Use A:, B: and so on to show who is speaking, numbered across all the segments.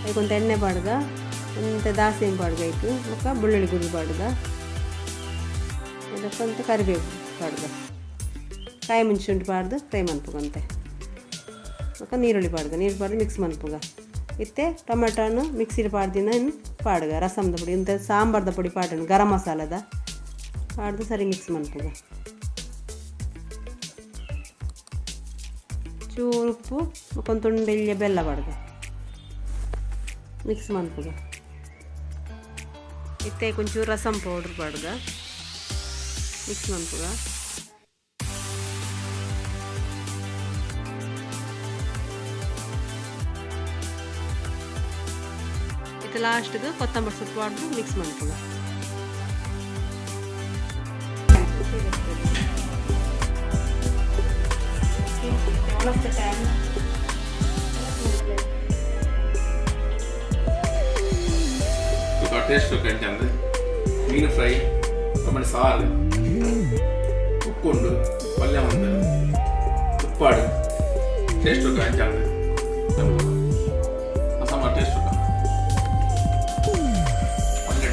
A: ಐಕೊಂತೆ ಎಣ್ಣೆ ಪಾಡ್ಗ, ಒಂತೆ ದಾಸೆಮಿ ಪಾಡ್ಗ ಐಕ್, ಬೊಕ್ಕ ಬೆಳ್ಳುಳ್ಳಿ ಗುರಿ ಪಾಡ್ಗ, ಬೊಕ್ಕ ಕರಿಬೇವು ಪಾಡ್ಗ, ಕಾಯಿ ಮುಂಚಿ ಶುಂಠಿ ಪಾಡ್ದು ಫ್ರೈ ಮನ್ಪುಗಂತೆ. ಬೊಕ್ಕ ನೀರುಳ್ಳಿ ಪಾಡ್ಗ, ನೀರು ಪಾಡ್ದು ಮಿಕ್ಸ್ ಮನ್ಪುಗ. ಇತ್ತೆ ಟೊಮೆಟೊನು ಮಿಕ್ಸಿಡ್ ಪಾಡ್ದಿನ ಪಾಡ್ಗ, ರಸಮ್ದ ಪೊಡಿ ಇಂತ ಸಾಂಬಾರ್ದ ಪೊಡಿ ಪಾಡೋಣ, ಗರಂ ಮಸಾಲದ ಪಾಡ್ದು ಸರಿ ಮಿಕ್ಸ್ ಮನ್ಪುಗ. ಚೂರು ಉಪ್ಪು ಬೊಕ್ಕ ಒಂದು ತುಂಡು ಎಲ್ಯ ಬೆಲ್ಲ ಪಾಡ್ಗ, ಮಿಕ್ಸ್ ಮನ್ಪುಗ. ಇತ್ತೆ ಒಂಚೂರು ರಸಂ ಪೌಡ್ರ್ ಪಾಡ್ಗ, ಮಿಕ್ಸ್ ಮನ್ಪುಗ. ಇತ್ತೆ ಲಾಸ್ಟ್ಗೆ ಕೊತ್ತಂಬರಿ ಸೊಪ್ಪು ಪಾಡ್ದು ಮಿಕ್ಸ್ ಮನ್ಪುಗ. ಟೈಮ್.
B: ಟೇಸ್ಟ್ ಕಂಚಂದು ಮೀನು ಫ್ರೈ, ಟೊಮೆಟೊ ಸಾರು, ಉಪ್ಪುಂಡು, ಪಲ್ಯ ಉಂಡು, ಉಪ್ಪಾಡು. ಟೇಸ್ಟ್ ಕಂಚಂದು ಸಾಂಬಾರು ಟೇಸ್ಟ್. ಪಲ್ಯ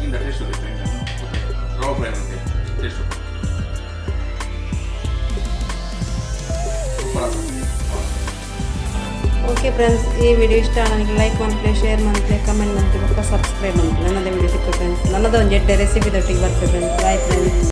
B: ಇಂದ ಟೇಸ್ಟ್ ರವಾ ಫ್ರೈ ಅಂತೆ ಟೇಸ್ಟ್ ಸೂಪರ್.
A: ಓಕೆ ಫ್ರೆಂಡ್ಸ್, ಈ ವಿಡಿಯೋ ಇಷ್ಟ ನನಗೆ ಲೈಕ್ ಮನ್ಪುಲೆ, ಶೇರ್ ಮನ್ಪುಲೆ, ಕಮೆಂಟ್ ಮನ್ಪುಲೆ, ಬೊಕ್ಕ ಸಬ್ಸ್ಕ್ರೈಬ್ ಮನ್ಪುಲೆ. ನನ್ನದ ವಿಡಿಯೋ ಸಿಕ್ಕ ಫ್ರೆಂಡ್ಸ್, ನನ್ನದ ಒಂದು ಎಡ್ಡೆ ರೆಸಿಪಿ ದೊಟ್ಟಿಗೆ ಬರ್ತದೆ ಫ್ರೆಂಡ್ಸ್. Bye friends.